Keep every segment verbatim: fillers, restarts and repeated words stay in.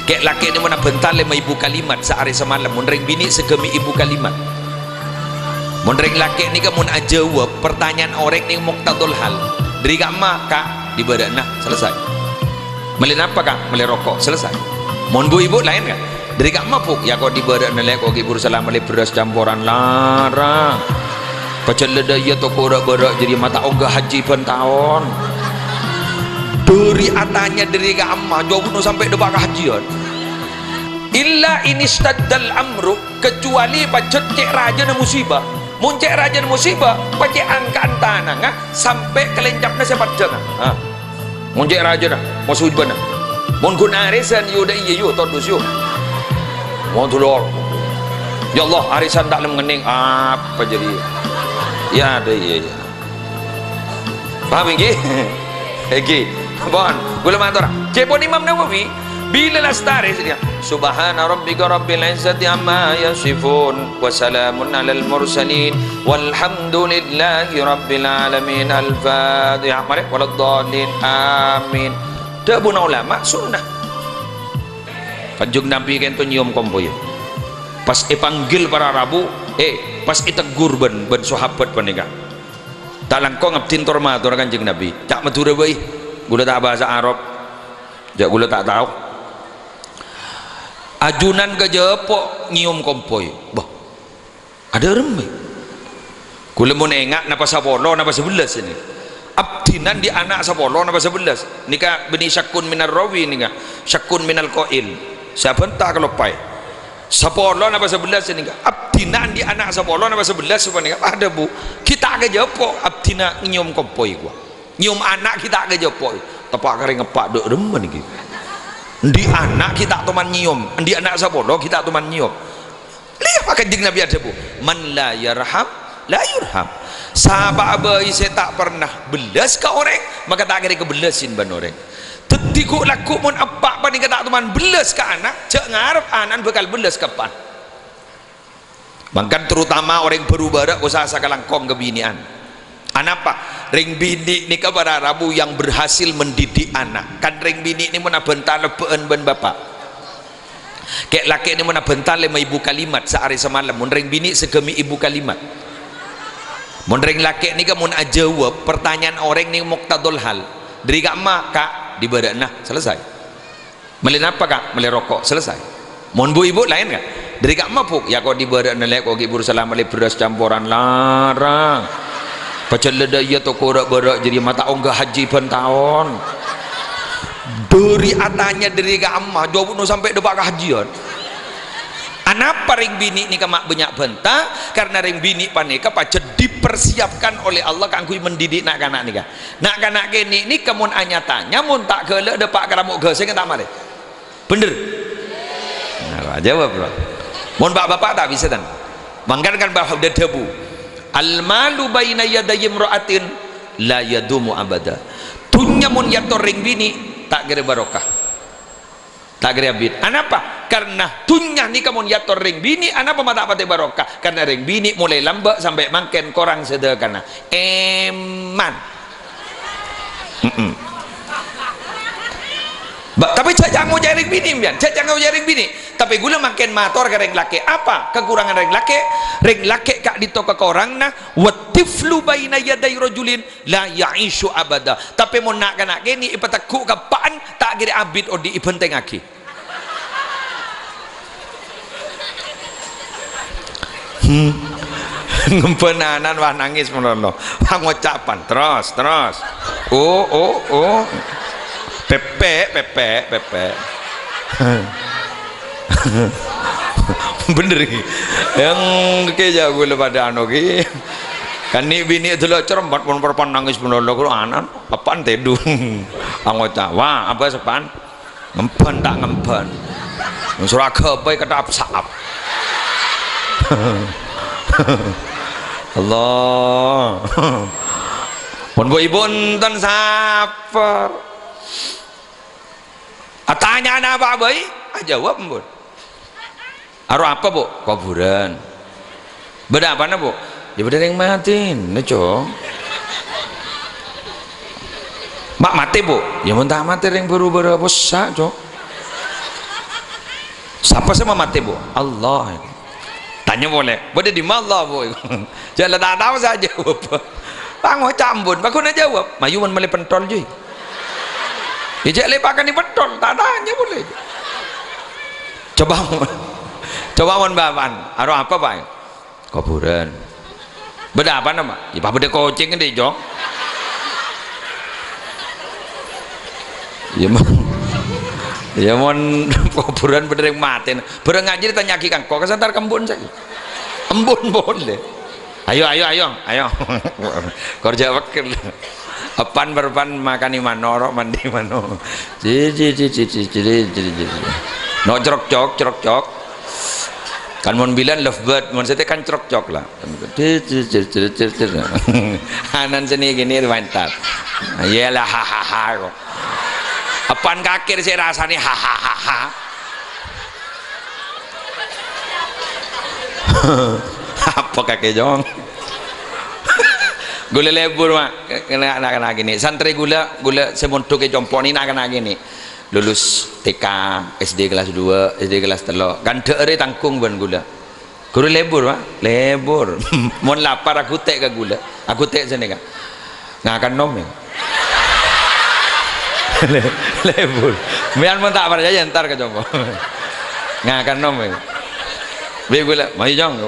Kè' lakè' nè mon abhânta lèma èbu kalimat saarè samalem, mon rèng binè' sagâmè' èbu kalimat. Mon rèng lakè' nèka mon ajâwâb pertanyaan orèng nèng muqtadhal hal. Dâri ka'emma, "Ka', dibârâ'na," selesai. "Mellè napa, Ka'?" "Mellè roko'," selesai. Mon bu-ibu laèn, Ka'? "Dâri ka'emma, Bu'?" "Ya, ko' dibârâ'na, Lè', ko' ghi' buru sala mellè bherrâs camporan larang." Pajhâlâ dâ' iyâ toko ra-bârâ' jârèya ma' ta' ongghâ hajji bân taon. Dâri atanya dâri ka'emma, jâwâbbhâ sampè' dâpa' ka hajjiyân. Illa inistaddal amru, kecuali pajhât cè' rajâna musibah. Mon cè' rajâna musibah, pajhât angka'an tanangnga sampè' kalèncapna sè paddhângnga. Ha. Mon cè' rajâna, maksud bâ'na. Mon ghun arisan, yu, dâ' iyâ, yu, todus, yu. Mon dulur. "Ya Allah, arisan ta' lem ngennèng, apa jârèya?" Ya, dâ' iyâ, iyâ. Paham, ènggi? Ènggi. Pon, kaulâ mator. Ca'èpon Imam Nawawi, bilâ lastarè sè dia, "Subhana rabbika rabbil izzati amma yasifun, wa salamun alal mursalin, walhamdulillahi rabbil alamin." Al-Fatihah. Marè, waladdallin. Amin. Dhâbuna ulama, sunnah. Kanjeng Nabi kènto nyèyom kompoy. Pas èpanggil para rabu, eh, pas èteggur bân, bân sahabat panèka. Ta' langkong abdhina tor-mator Kanjeng Nabi. Ca' Madhurâ bhâi. Kaulâ ta' bhâsa Arab. Jâ' kaulâ ta' tao. Ajunan ka Jâpo' nyèyom kompoy. Bâh. Adâ' remmè. Kaulâ mon enga' napa sapolo napa sabellâs ini. Abdhina andi' ana' sapolo napa sabellâs. Nèka bânnè syakkun minar rawi nèka. Syakkun minal qail. Sè abhânta kaloppaè. Sapolo napa sabellâs nèka. Abdhina andi' ana' sapolo napa sabellâs sapanèka. Adâ', Bu. Ghi' ta' ka Jâpo', abdhina nyèyom kompoy, kowa. Nyèyom ana' ghi' ta' ka Jâpo'. Teppa' karè ngeppa' dâ' remma nèka. Andi' ana' ghi' ta' toman nyèyom. Andi' ana' sapolo ghi' ta' toman nyèyom. Lha iyâ, Kanjeng Nabi adhâbu, "Man la yarham, la yurham." Sapa'a bhâi sè ta' pernah bellâs ka orèng, maka ta' kèra èkabellâsin bân orèng. Dhâddhi ghu'-lagghu' mon eppa' panèka ta' toman bellâs ka ana', jâ' ngarep ana'na bhâkal bellâs ka eppa'na. Mangkana terutama orèng bhuru bârâ' usaha sakalangkong kabinè'an. Anapa? Rèng binè' nèka para rabu yang berhasil mendidik anak. Kan rèng binè' nè mon abhânta lebbâ'ân bân bapa'. Kè' lakè' nè mon abhânta lèma èbu kalimat saarè samalem, mon rèng binè' sagâmè' èbu kalimat. Mon rèng lakè' nèka mon ajâwâb pertanyaan orèng nèng muqtadhal hal. Dâri ka'emma, "Ka', dibârâ'na," selesai. "Mellè napa, Ka'?" "Mellè roko'," selesai. Mon bu-ibu laèn, Ka'? Dâri ka'emma, Bu'? "Ya, ko' dibârâ'na, Lè', ko' ghi' buru sala mellè bherrâs camporan larang. Pajhâlâ dâ' iyâ toko ra-bârâ' jârèya ma' ta' ongghâ hajji bân taon." Dâri atanya dâri ka'emma, jâwâbbhâ sampè' dâpa' ka hajjiyân. Anapa rèng binè' nèka ma' bânnya' bhânta? Karena rèng binè' panèka pajhât dipersiapkan oleh Allah kaangghuy mendidik na'-kana' nèka. Na'-kana' kènè' nèka mon anya-tanya, mon ta' ghellâ' dâpa' ka ramo' ghâsèngnga ta' marè. Bhender? Nah, jâwâb, Bro. Mon pa'-bapa' ta' bisa, tan. Mangkana kan bâ-, dhâ-, dhâbu, "Al-malu baina yadayyi imra'atin la yadumu abada." Dhunnya mon èyator rèng binè', ta' kèra barokah. Ta' kèra abit. Anapa? Karena dhunnya nèka mon èyator rèng binè', anapa ma' ta' patè barokah? Karena rèng binè' molaè lambâ' sampè' mangkèn korang sadhâkana. Èman. Mm-mm. Ba-, tapè jhâ', jhâ' ngoca'è rèng binè', sampèyan. Jhâ', jhâ' ngoca'è rèng binè'. Tapè ghulâ mangkèn mator ka rèng lakè'. Apa kekurangan rèng lakè'? Rèng lakè' ka'dinto kakoranganna, "Wat tiflu baina yaday rajulin la ya'isyu abada." Tapè mon na'-kana' kènè' èpategghu' ka eppa'na, ta' kèra abit odi' èbhentengngaghi. Hmm. Ngembhân ana'na, wah, nangès malolo. Wah, ngoca' pan. Terros, terros. Oh, oh, oh. Pèpè', pèpè', pèpè'. Bhender iki. Yang kèya ghulâ padâ anu iki. Kan nè' binè' dulu cermat pon perpan nangès malolo, karo ana', apaan tèdung. Wah, ngoca'. Wah, apa sepan? Ngembhân ta' ngembhân. Soro aghâbây kètap saap. Allah. Pon bu-ibu enten saper. Atanya napa bhâi? Ajâwâb, ampon. Aro apa, Bu'? Kobhurân. Bâdâ apana, Bu'? Ya bâdâ rèng matèna, Cong. Ma' matè, Bu'? Ya mon ta' matè rèng bhuru-bhuru possa', Cong. Sapa sè mamatè, Bu? Allah. Tanya polè, "Bâdâ è dimma Allah, Bu?" Jhâ' la ta' tao sè ajâwâb. Pangoca' embun, bâguna jâwâb. Mayu mon mellè pentol, Juy. Iyâ, jhâ' lè pakanè pentol, ta' tanya polè. Coba mon, coba mon bapa'an, "Aro apa, Pak?" "Kobhurân." "Bâdâ apana, Pak?" "Yâ, pas bâdâ kocèng, Dè', Jong." Yâ, mon, yâ, mon kobhurân bâdâ rèng matè. Bârâng ngajhi tanya'aghi ka engko', ka santar ka embun saja. Embun polè. "Ayo, ayo, ayo, ayo." Kor jhâ' pegghel. Epan-bârpan makanè mano', ro' mandhi mano'. Ci, ci, ci. No, crok-cok, crok-cok. Kan mon bilân lovebird, mon satèya kan crok-cok la. Ci, ci, ci, ci, ci, ci. Anan seni gini riwantat. Yâ la, ha, ha, ha, kok. Epan kakè sè rasanè ha, ha, ha, ha. Apa kakè, Jong? Ghulâ lebur, Ma'. Kèng-, kèng na'-kana' gini. Santrè ghulâ, ghulâ sè mondhuk è compo' nè na'-kana' gini. Lulus T K, S D kelas dua, S D kelas tello'. Kan dhâ'ârè tangghung bân ghulâ. Ghuru lebur, Ma'? Lebur. Mon lapar, aghutè' ka ghulâ. Aghutè' sanèka. Ngakan nom, yâ. Le-, lebur. Mèyan mon ta' parcajâ, entar ka compo'. Ngakan nom, yâ. Bi' ghulâ, "Mayu, Jong,"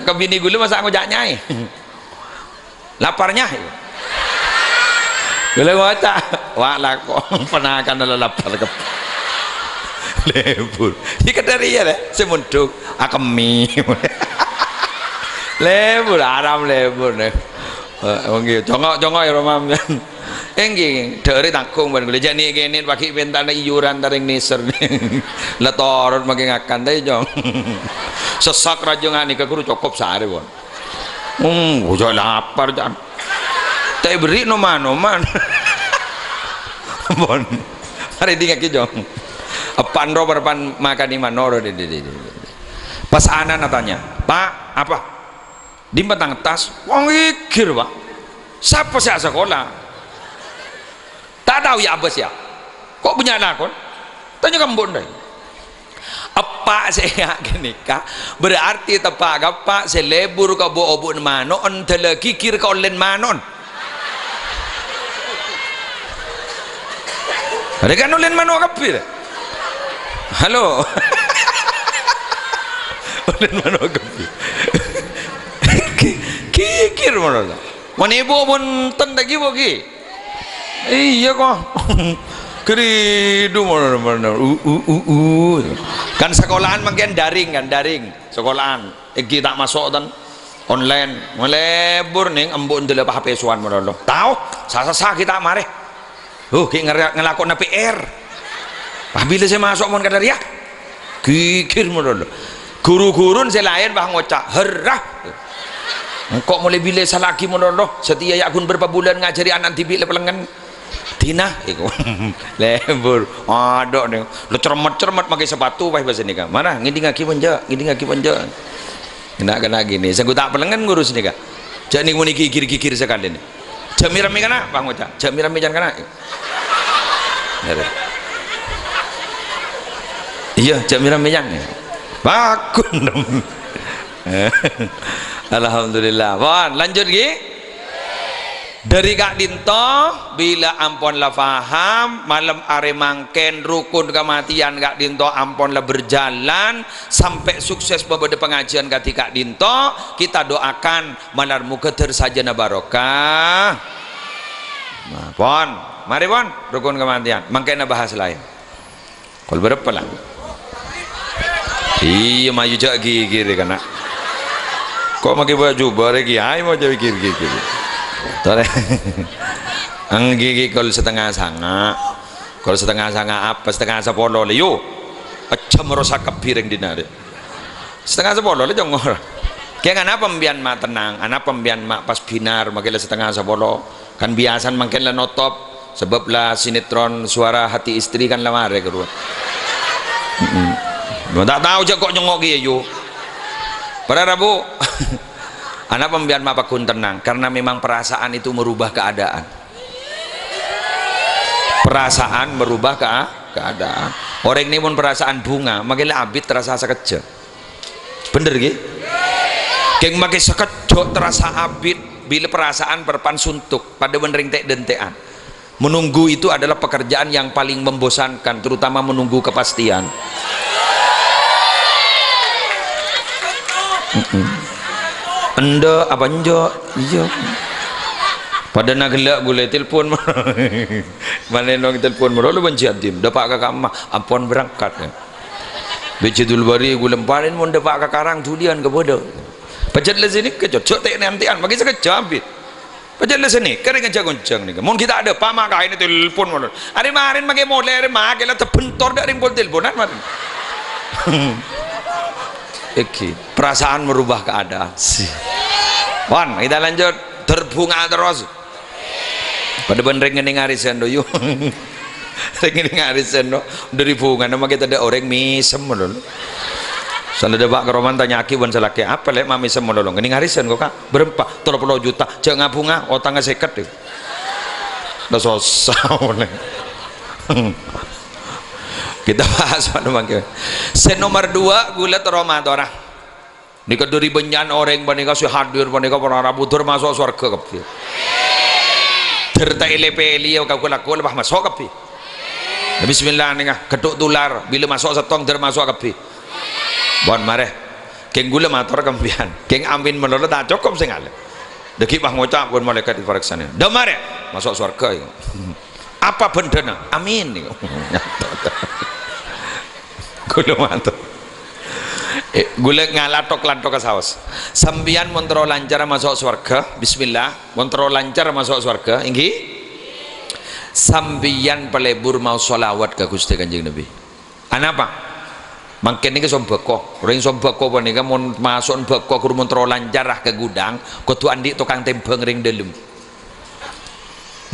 ka binè ghulâ, masa' ngoca' nyaè. "Laparnya," yâ. Ghulâ ngoca', "Wa' lako, panakanna la lapar kebbhi." Lebur. Yâ kadhâriyâ, lè, sè mondhuk, akemmè. Lebur, aram lebur, nè. Eh, èngghi, congo'-congo' yâ, Roma, sampèyan. Èngghi, dhâ'ârè tangghung bân ghulâ. Jhâ' nè'-kènè' paghi' pentana iyuran tarèng nèser. La torot makè ngakan, ta', Jong. Sèsak rajâ nganèka ghuru cokop saarè, pon. Hmm, bocah lapar, Jan. Ta' èberri' nom-manoman. Pon. Arè dingngaghi, Jong. Epan ro, epan makanè mano' ro, di, di, di, di. Pas ana'na tanya, "Pak, apa?" "Dimma tang tas?" "Wong ghighir, Pak." "Sapa sè asakola?" "Ta' tao, yâ, abâs, yâ. Ko' bânnya' lakon?" Tanya ka embu'na, rè. Eppa' sè èya' ghânèka, berarti teppa' ka eppa' sè lebur ka bu-obu'na mano'en, dâlla ghighir ka ollèna mano'en. Rè kan ollèna mano' kabbhi, rè? Halo. Ollèna mano' kabbhi. Ghi-, ghighir mano'. Mon èbu mon ten ta' ghi, Bu, ghi. Iyâ, ko'. Keridu, mana, mana. U, u, u, u. Kan sekolahan mangkèn daring, kan, daring. Sekolahan. Èngghi ta' maso' ten. Online. Malebur nèng embu' ndella pa H P sowan malolo. Tao, sa-sassa ghi' ta' marè. Huh, ghi' ngera-, ngelakona P R. Pas bilâ sè maso' mon kadhâriyâ? Ghighir malolo. Ghuru-ghurun sè laèn pas ngoca', "Herrah! Engko' molaè bilâ sallaghi malolo, satèya yâ ghun bârâmpa bulân ngajhâri ana' dhibi' la pelengngen." Dina, iku. Lebur. Adhu, nèng. Lo cermet-cermet makè sapatu, pas bâsa nèka. "Mana? Ngèdingngaghi pon jâ', ngèdingngaghi pon jâ'." Kèna-kèna gini, sengko' ta' pelengngen ngurus nèka. Jâ' nèng muni ghighir-ghighir sakalèna. "Jâ' mi-rammè kana'," pas ngoca'. "Jâ' mi-rammè can kana'." Iyâ, jâ' mi-rammè can. Bagus. Alhamdulillah. Pon, lanjut, ghi. Dâri ka'dinto, bilâ ampon la paham, malem arè mangkèn rukun kematian ka'dinto ampon la berjalan, sampè' sukses mabâdâ pengajian kadhi ka'dinto, kita doakan malar moghâ dâr sajâna barokah. Nah, pon. Marè, pon. Rukun kematian. Mangkèn bahas laèn. Kol bârâmpa la? Iyâ, mayu jâ' ghighir, kana'. Ko' makè bâjubâ rè kèyaè mau jâ' ghighir-ghighir. Torè. Èngghi, ghi, kol satengnga sanga'. Kol satengnga sanga' apa? Satengnga sapolo, lè, yu. Ajâm rosak kabbhi rèng dinna' rè. Satengnga sapolo, lè, congor. Kèng anapa empèyan ma' tennang? Anapa empèyan ma' pas bhinar, makè la satengnga sapolo? Kan biyasana mangkèn la notop, sabâb la sinetron Suara Hati Istri kan la marè karowa. Mm-mm. Mon ta' tao jâ' ko' nyongngo' kèya, yu. Para rabu. Anapa empèyan ma' pagghun tennang? Karena memang perasaan itu merubah keadaan. Perasaan merubah kea-, keadaan. Orèng nè mon perasaan bhunga, makè la abit terasa sakejjhâ'. Bhender, ghi? Kèng makè sakejjhâ' terasa abit, bilâ perasaan perpan suntuk, padâ bân rèng tè'-dântè'an. Menunggu itu adalah pekerjaan yang paling membosankan, terutama menunggu kepastian. Mm-mm. Endâ' apa enjâ'? Iyâ. Padâ na ghellâ' ghulâ telpon. Malè nong telpon malolo bân Jiadim. Dâpa' ka kamma, ampon berangkat. Bâjâ dulbari ghulâ palèn mon dâpa' ka Karang dhuliyân kabâdâ. Pajhât la sanèka, jhâ' tè'-nèntè'an, makè sakejjhâ' abit. Pajhât la sanèka rèng ajhâ' ghonjhâng nèka. Mon ghi' ta' dâpa' ma' kaèna telpon malolo. Arè marèn makè molè, arè makè la tebbentor dâ' rèng pon telponan marèn. Èngghi, perasaan merubah keadaan. Si. Wan, kita lanjut. Terbunga terus. Padâ bân rèng ngènèng arèsan, do, yu. Rèng ngènèng arèsan, do. Dâri bhungana makè tadâ' orèng mèsem, lho. Sala dâpa' ka romana tanya'aghi bân salakè, "Apa, Lè', ma' mèsem, lho?" "Ngènèng arèsan, ko', Ka'. Bârâmpa?" "Tello polo juta." "Jhâ' ngabhunga, otangnga sèket, yu." Lah, sossa, olè. Kita bahas, Pak, mangkèn. Sè nomer dua, ghulâ terro matora. Nèka dâri bânnya'an orèng panèka sè hadir panèka para rabu dâr maso' sowarghâ kabbhi. Dâr ta' èlè-pèlè ya, kaku-laku lepas maso' kabbhi. Ya, bismillah nèka, gheddhu' tular, bilâ maso' sèttong dâr maso' kabbhi. Pon marè. Kèng ghulâ mator ka sampèyan. Kèng amin malolo ta' cokop sè ngalè. Dâgghi' pangoca' pon malaèkat èparèksanè. Dâ' marè, maso' sowarghâ. Apa bhendhâna? Amin. Ghulâ mator. Eh, ghulâ ngalathok-lathok ka saos. Sampèyan mon terro lancar maso' sowarghâ, bismillah. Mon terro lancar maso' sowarghâ, èngghi? Sampèyan palebur maos shalawat ka Ghustè Kanjeng Nabi. Anapa? Mangkèn nèka sombhâko. Orèng sombhâko panèka mon maso'an bhâko ghuru mon terro lancar, ah, ka ghudhâng, kodhu andi' tokang tèmbhâng rèng dâlem.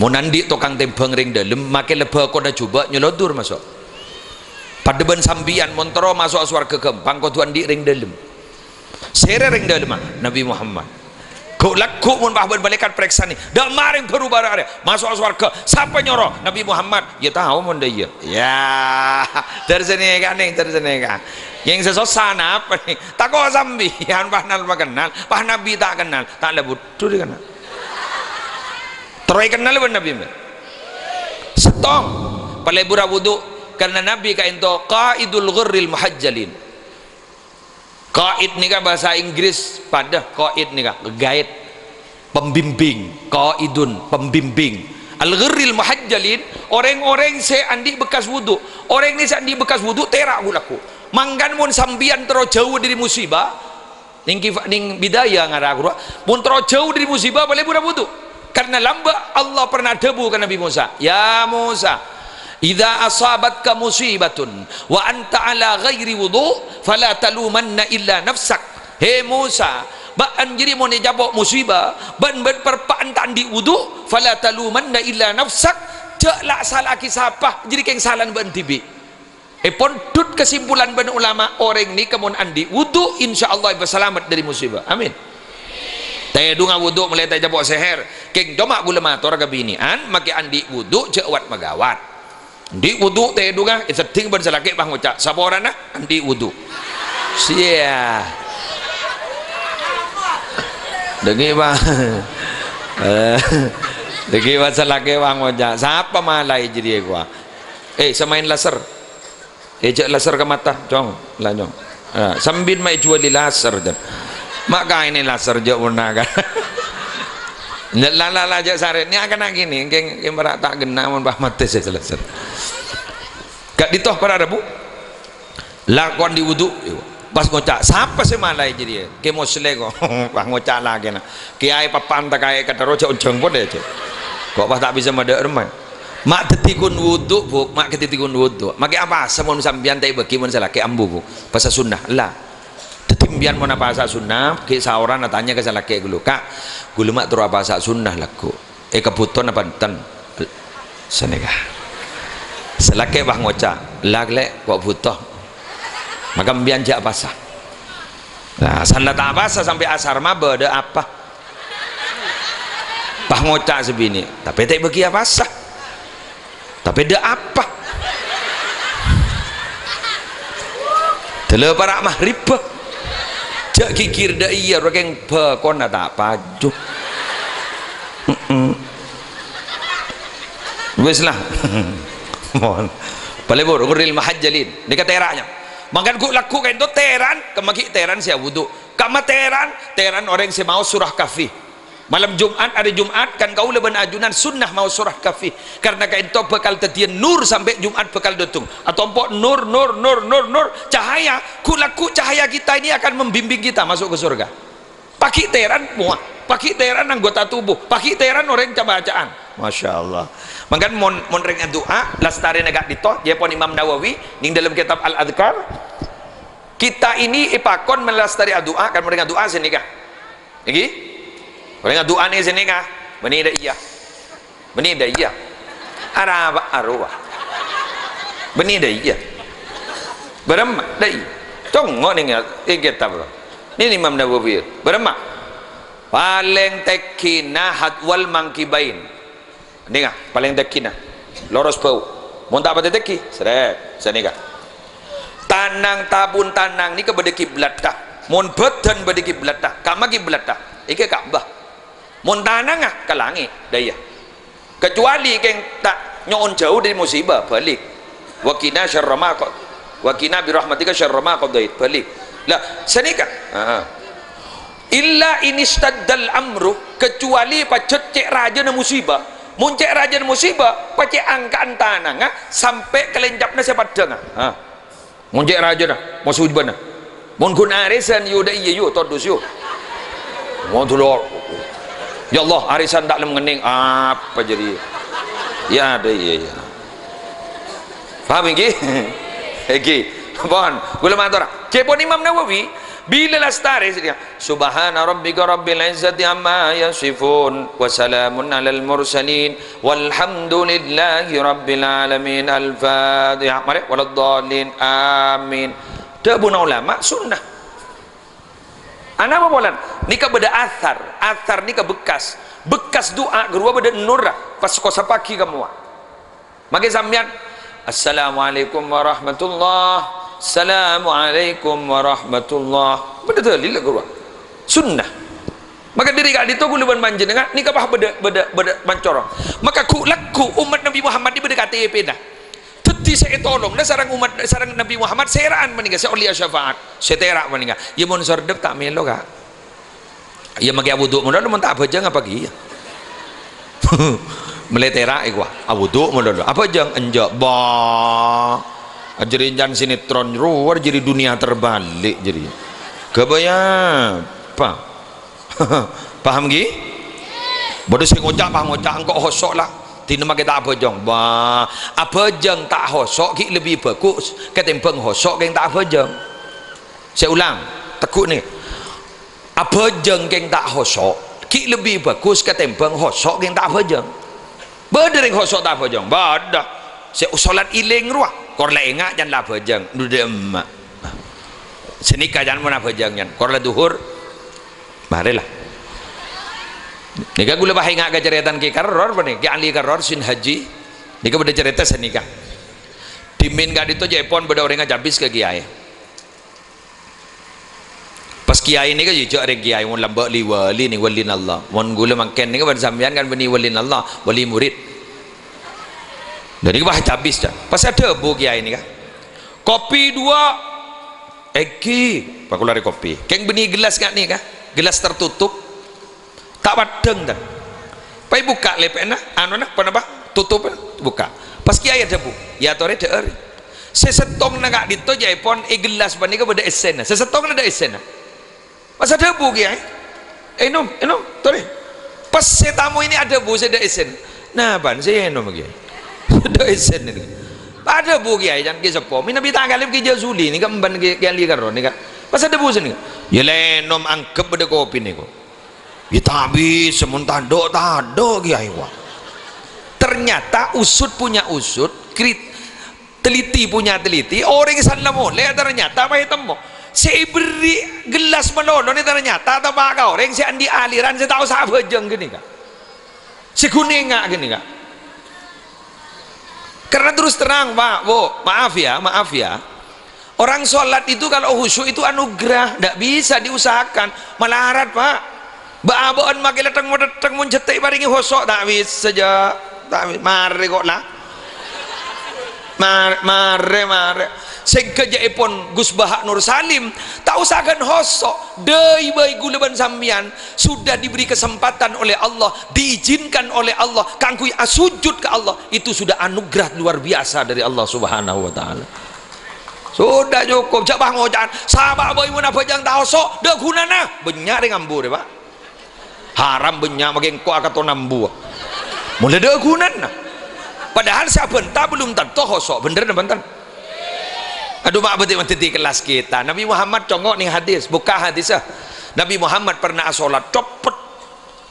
Mon andi' tokang tèmbhâng rèng dâlem, makè la bhâkona jhubâ' nyolodhur maso'. Padâ bân sampèyan, mon terro maso'a sowarghâ ghâmpang, kodhu andi' rèng dâlem. Sèrè rèng dâlemma? Nabi Muhammad. Ghu'-lagghu' mon pas bân malaèkat parèksanè, dâ' marèng bhuru bârâ' arèya, maso'a sowarghâ, sapa nyoro? Nabi Muhammad. Ya tao mon dâ' iyâ. Ya, dâr sanèka nèng, dâr sanèka. Yang sè sossa napa nèng? Tako' sampèyan, pas nal makennal, pas Nabi ta' kennal, ta' la budhu dikennal. Terro èkennal bân Nabi, mbak. Sèttong, palebur awudu, karna Nabi ka'ènto qaidul ghurril muhajjalin. Qaid nèka bhâsa Inggris padâ, qaid nèka, guide, pembimbing, qaidun, pembimbing. Al-ghurril muhajjalin, orèng-orèng sè andi' bekkas wudu. Orèng nè sè andi' bekkas wudu, tèra' ghu'-lagghu'. Mangkana mon sampèyan terro jhâu dâri musibah, Nèng kifa-, nèng bidaya ngara ghuru, mon terro jhâu dâri musibah, palebur awudu. Karna lambâ' Allah pernah adhâbu ka Nabi Musa, "Ya Musa, idza asabatka musibatun wa anta ala ghairi wudu, fala talumanna illa nafsak." He Musa, bâ'ân jârèya mon ècapo' musibah, bân bâ'ân perpa'an ta' andi' wudu, fala talumanna illa nafsak, jhâ' la asala'aghi sapa, jârèya kèng salana bâ'ân dhibi'. Èpondhut kesimpulan bân ulama, orèng nèka mon andi' wudu, insyaallah èpasalamet dâri musibah. Amin. Tèdunga wudu molaè ta' ècapo' sèhèr. Kèng coma ghulâ mator ka binè'an, makè andi' wudu jhâ' wat-maghâwat. Andi' wudu tèdunga, èseddhing bân sè lakè' pas ngoca', "Saporana andi' wudu." Siya. Dâggi', Pak. Eh, dâggi', Pak, sè lakè' pas ngoca', "Sapa malaè jârèya, kowa?" Eh, sè maèn laser. Eh, jhâ' laser ka mata, Cong. La, Cong. Ah, sambit ma' èjhuwâli laser, jhâ'. Ma' kaènè laser, jhâ' pona, kan. La, la, la, jhâ' sarè. Nèka na' kènè, kèng, kèng para' ta' ghenna' mon pas matè sè laser. Ka'dinto para' rabu. Lakon andi' wudu. Pas ngoca', "Sapa sè malaè jârèya?" Kè Moslè, ko'. Pas ngoca' lakèna. Kèyaè papan ta' kaè ka terro jhâ' onjhâng polè, jhâ'. Ko' pas ta' bisa madâ' remma. Ma' dhâddhi ghun wudu, Bu', ma' dhâddhi ghun wudu. Makè apasa mon sampèyan ta' èbâghi mon sè lakè' ambu, Bu'? Pasa sunnah, la. Dhâddhi sampèyan mon apasa sunnah, ghi' saorana tanya ka sè lakè' ghâllu, "Ka', ghulâ ma' terro apasa sunnah, lagghu'. Èkabhuto napa enten?" Sanèka. Sè lakè' pas ngoca', "La, Lè', ko' bhuto. Maka sampèyan jhâ' apasa." Nah, sala ta' apasa sampè' asar mabâ, dâ' apa? Pas ngoca' sè binè', "Tapè ta' èbâghi apasa. Tapè dâ' apa?" Dâlâ para' maghribbhâ. Jhâ' ghighir dâ' iyâ, rokèng bâkona ta' paju. Mm-mm. Wis la. Mon. Bâli buru, nguril mahajjalin. Nèka tèra'na. Mangkana ghu'-, lagghu' ka'dinto tèran, kamma ghi' tèran sè awudu'. Kamma tèran, tèran orèng sè maos surah Kahfi. Malem Jum'at, arè Jum'at, kan kaulâ bân ajunan sunnah maos surah Kahfi. Karna ka'dinto bhâkal dhâddhiyâ nur sampè' Jum'at bhâkal dâteng. Atompo' nur, nur, nur, nur, nur, cahaya, ghu'-, lagghu' cahaya kita ini akan membimbing kita masuk ke surga. Paghi' tèran mowa, paghi' tèran anggota tubuh, paghi' tèran orèng ca-bacaan. Masya Allah. Mangkana mon, mon rèng adu'a, lastarèna ka'dinto, jhâ' pon Imam Nawawi, nèng dâlem kitab Al-Adhkar, kita ini èpakon malastari adu'a, kan mon rèng adu'a sè nèka. Èngghi? Orèng adu'ane sè nèka. Bânnè dâ' iyâ. Bânnè dâ' iyâ. Arapa arowa. Bânnè dâ' iyâ. Bârâmma dâ' iyâ. Congngo' nèng, nèng kitab. Nèng Imam Nawawi. Bârâmma. Palèng tèngghina hadwal mangkibain. Nèka, palèng tèngghina. Loros bâu. Mon ta' patè tèngghi, srèt, sanèka. Tanang, tapon tanang nèka bâdâ kiblatta. Mon bâdân bâdâ kiblatta, kamma kiblatta? Èngghi Ka'bah. Mon tanangnga ka langngè', dâ' iyâ. Kecuali kèng ta' nyo'on jhâu dâri musibâ, bâli'. Wa qina syarra ma qa-, wa qina bi rahmatika syarra ma qadait, bâli'. Lah, sanèka. Heeh. Illa in istaddal amru, kecuali pajhât cè' rajâna musibâ. Mon cè' rajâna musibâ, pacè' angka'an tanangnga sampè' ka lèncapna sè paddhângnga. Ha. Mon cè' rajâna, musibâna. Mon ghun arèsan, yu dâ' iyâ, yu, todus, yu. Mon dulur. Ya Allah, arèsan ta' lem ngennèng, apa jârèya? Ya, dâ' iyâ, iyâ. Paham èngghi? Èngghi. Pon, kaulâ mator. Ca'èpon Imam Nawawi, bilâ lastarè sè dia, "Subhana rabbika rabbil izzati amma yasifun, wa salamun alal mursalin, walhamdulillahi rabbil alamin." Al-Fatihah. Marè, waladdallin. Amin. Dhâbuna ulama, sunnah. Anapa polana? Nèka bâdâ athar. Athar nèka bekkas. Bekkas du'a ghâruwa bâdâ nurra. Pas kosapaghi ka mowa. Makè sampèyan, "Assalamualaikum warahmatullah. Assalamualaikum warahmatullah." Bâdâ dalil ghâruwa. Sunnah. Maka dâri ka'dinto kaulâ bân panjhennengngan nèka pas bâdâ, bâdâ, bâdâ pancorong. Maka ghu'-, lagghu' ommat Nabbhi Muhammad nèka bâdâ K T P-na. Dhâddhi sè ètolong, nah, sareng ommat, sareng Nabbhi Muhammad sèra'an panèka sè ollèya syafaat. Sè tèra' panèka. Iyâ mon sordep ta' mèlo, Ka'. Iyâ, makè awudu' malolo, mon ta' abhâjâng apa kèya? Mellè tèra' èkowa, awudu' malolo. Abhâjâng, enjâ', bah. Ajârèya can sinetron rowa, jârèya dunia terbalik jârèya. Ghâbây apa? Paham, ghi? Bâdâ sè ngoca', pas ngoca' engko' hoso' la. Dinah makè ta' abhâjâng. Bah, abhâjâng ta' hoso' ghi' lebbi bhâghus katèmbhâng hoso' kèng ta' abhâjâng. Sè ulang, tegghu' nè. Abhâjâng kèng ta' hoso', ghi' lebbi bhâghus katèmbhâng hoso' kèng ta' abhâjâng. Bâdâ rèng hoso' ta' abhâjâng? Bâdâ. Sè solat ilèng rowa, kor la enga' can la abhâjâng, nodâ emma'. Sè nèka can mon abhâjâng can, kor la dhuhur, marè la. Nèka kaulâ pas enga' ka carètana Kè Karror, panè, Kè Ali Karror, Sin Haji. Nèka bâdâ carèta sè nèka. Dhimèn ka'dinto ca'èpon bâdâ orèng acabis ka kèyaè. Pas kèyaè nèka jhâ' rèng kèyaè, mon lambâ' li-wali nèng walinallah. Mon kaulâ mangkèn nèka bân sampèyan kan bânnè walinallah, wali murid. Dâri pas cabis, ca. Pas adhâbu kèyaè nèka, "Kopi dua." "Èngghi, pas kaulâ arè kopi." "Kèng bânnè gellas nga' nèka, gellas tertutup." Ta' paddhâng, tan. Pas èbukka' lèpèna, anona, ponapa? Tutuppa, bukka'. Pas kèyaè adhâbu, "Yâ, torè dhâ'âr." Sè sèttongnga ka'dinto ca'èpon è gellas panèka bâdâ èssèna. Sè sèttongnga tadâ' èssèna. Pas adhâbu kèyaè, "Ènom, ènom, torè." Pas sè tamoy nè adhâbu sè tadâ' èssèna. "Napa'an sè ènom, kèyaè?" "Tadâ' èssèna." Adhâbu kèyaè, can Kè Seppo. Mènabi ta' kalèp Kè Jazuli nèka emban Kè, Kè Ali Karror nèka. Pas adhâbu sè nèka, "Yâ la ènom, angghep bâdâ kopi nèko." Yâ, ta' bisa, mon tadâ', tadâ', kèyaè, wa. Ternyata usut punya usut, krit-, teliti punya teliti, orèng sè la molè ternyata pas ètemmo. Sè èberri' gellas malolo nè ternyata teppa' ka orèng sè andi' aliran sè ta' osa abhâjâng ghânèka. Sè ghun enga' ghânèka. Karena terus terang, Pak, Bu, maaf ya, maaf ya. Orang sholat itu kalau khusyuk itu anugerah, ndak bisa diusahakan. Malarat, Pak. Bâ'-abâ'ân maskè lèttèng-mottèng mon jhâ' ta' èparèngè khusyuk, ta' bisa jâ. Ta' bi-, marè kok la. Mar-, marè, marè. Sèngghâ jâ'èpon Gus Baha Nur Salim, ta' osa ghân khusyuk. Dâi bhâi ghulâ bân sampèyan sudah diberi kesempatan oleh Allah, diizinkan oleh Allah kaangghuy asujud ka Allah. Itu sudah anugerah luar biasa dari Allah Subhanahu wa Ta'ala. Sodâ cokop, jhâ' pas ngoca'an, "Sabâ' bhâi mon abhâjâng ta' khusyuk, dâ' ghunana." Bânnya' rèng ambu rè, Pak. Haram bânnya' maskè engko' akaton ambu. Molè dâ' ghunana. Padahal sè abhânta belum tanto khusyuk, bhender napa enten? Adhu, ma' bâdhi-, bâdhi kellas kita. Nabi Muhammad congo' nèng hadis, bukka' hadissa. Nabi Muhammad pernah asholat, copet.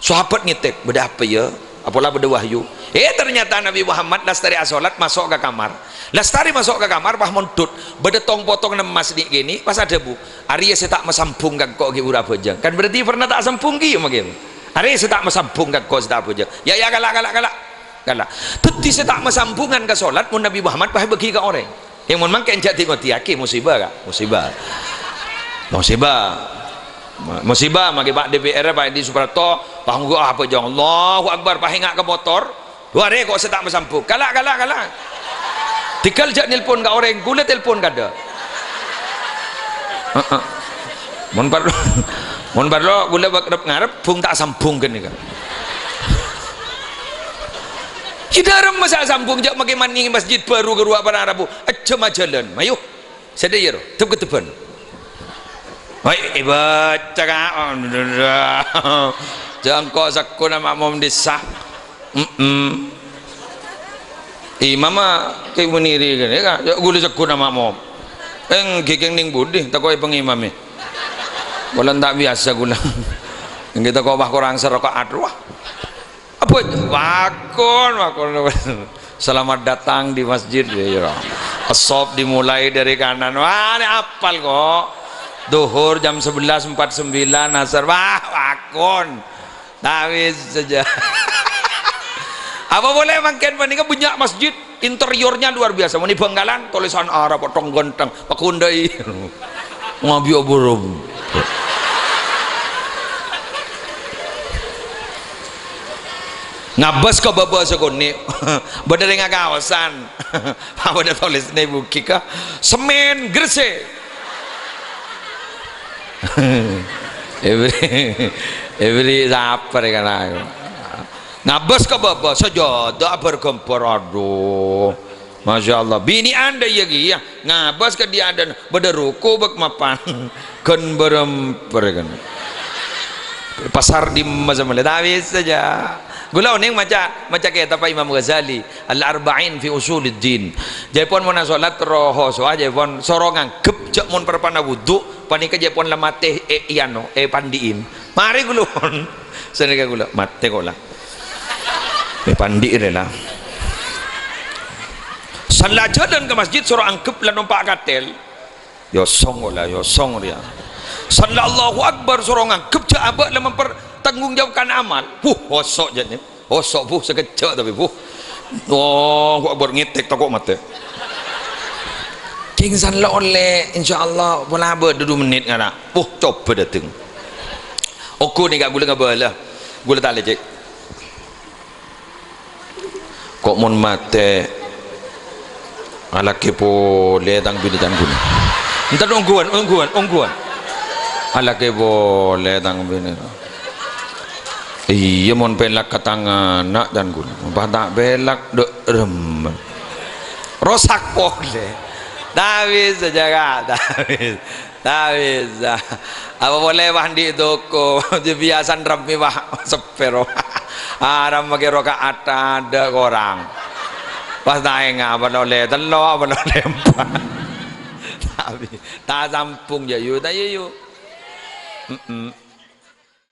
Sahabat ngètèk, "Bâdâ apa, yâ?" Apola bâdâ wahyu. Eh, ternyata Nabi Muhammad lastarè asholat, maso' ka kamar. Lastarè maso' ka kamar, pas mondhut, bâdâ tong-potongan emmas nè' kènè', pas adhâbu, "Arèya sè ta' masambhung ka engko' ghi' buru abhâjâng." Kan berarti pernah ta' sambhung ghi' maskè. "Arèya sè ta' masambhung ka engko' sè ta' abhâjâng." "Yâ, yâ, kala', kala', kala'." Kala'. Dhâddhi sè ta' masambhungan ka sholat, mon Nabi Muhammad pas bâgi ka orèng. Yâ, mon mangkèn jhâ' di-ngodiyaghi, musibah, Ka'. Musibah. Musibah. Musibah, maskè Pak D P R, Pak Edi Suprapto, pas ngangghuy apa, jhâng, Allahu Akbar, pas enga' ka motor. Dhu arè kok sè ta' masambhung. Kala', kala', kala'. Tèngghâl jhâ' nèlpon ka orèng, ghulâ tèlpon kadâ'. Heeh. Mon parlo, mon parlo, ghulâ bâk-, ngarep, bhung ta' sambhung ghânèka. Jhâ' dârem masa sambhung, jhâ' maskè mannèng masjid bhâru ka rowa para rabu. Ejjhâm ajhâlân, mayu. Sèdhâ iyâ, ro, dhep-keddhebbhân. Woi, èbâca, Ka'. Jhâ' engko' sakkona makmum dhisa. Mm-mm. Imamma Kè Muniri kènè, Ka'. Jhâ' ghulâ sakkona makmum. Èngghi kèng nèng budi, tako' è pangimamè. Polana ta' biyasa ghulâ. Èngghi tako' pas korang sarakaat, wah. Apa? Pakon, pakon. Selamat datang di masjid, ya, ya. As-shaf dimulai dari kanan. Wah, ini apal kok. Duhur jam sebelas empat sembilan, asar. Wah, pakon. Tapi saja. Apa boleh mangkèn panèka bânnya' masjid, interiornya luar biasa. Mènè Bangkalan, tulisan Arab, tong-ganteng, pakondai. Ngabi oburum. Ngabâs ka bâbâ sakonè'. Bâdâ rèng akaosan. Bâdâ tolèsna è bukè ka. Semèn Gresik. Èbri, èbri sapa rè kana. Ngabâs ka bâbâ, sajâdâ abâr-ghâmbâr. Adhu. Masya Allah. Binè'an dâ' iyâ kèya. Ngabâs ka dhi' adâ'na, bâdâ ruku' bâk mapan. Ghân bârâmper ghân. Pasar dimma samalè, ta' bisa jâ. Ghulâ onèng maca, maca kètab Imam Ghazali, Al-Arba'in fi Ushulid Din. Jâèpon mon asolat roho sowa, jâèpon soro nganggep jâ' mon parpana wudu, panèka jâèpon la matè è, è ano, èpandi'in. Marè ghulâ pon. Sanèka ghulâ, matè kok la. Èpandi'in rè la. San la ajhâlân ka masjid, soro anggep la nompa' katèl. Yosong kok la, yosong rèya. San la Allahu Akbar, soro nganggep jâ' abâ' la mempertanggungjawabkan amal. Wuh, kosok jâ' nè. Kosok, Bu, sakejjhâ' tapè, Bu. Allahu Akbar, ngètèk tako' matè. Kèng san la ollè, insyaallah, pola bâdâ du mennit ngara. Wuh, coba dâteng. Ongghu nèka ghulâ ngabâlâ. Ghulâ ta' lècèk. Kok mon matè, alakè polè tang binè can ghulâ. Enten ongghuwân, ongghuwân, ongghuwân. Alakè polè tang binè. Iyâ, mon pèlak ka tang ana' can ghulâ. Mon pas ta' pèlak, dâ' remmen. Rosak polè. Ta' bisa jâgâ, ta' bisa. Ta' bisa. Apa polè pas andi' toko, jâ' biyasana rammè, Pak, seppèro. Aram makkè roka'at tadâ' korang. Pas ta' enga' apa polè tello', apa polè empa'. Tapi ta' sambung jâ', yu, ta' yu, yu. Mm-mm.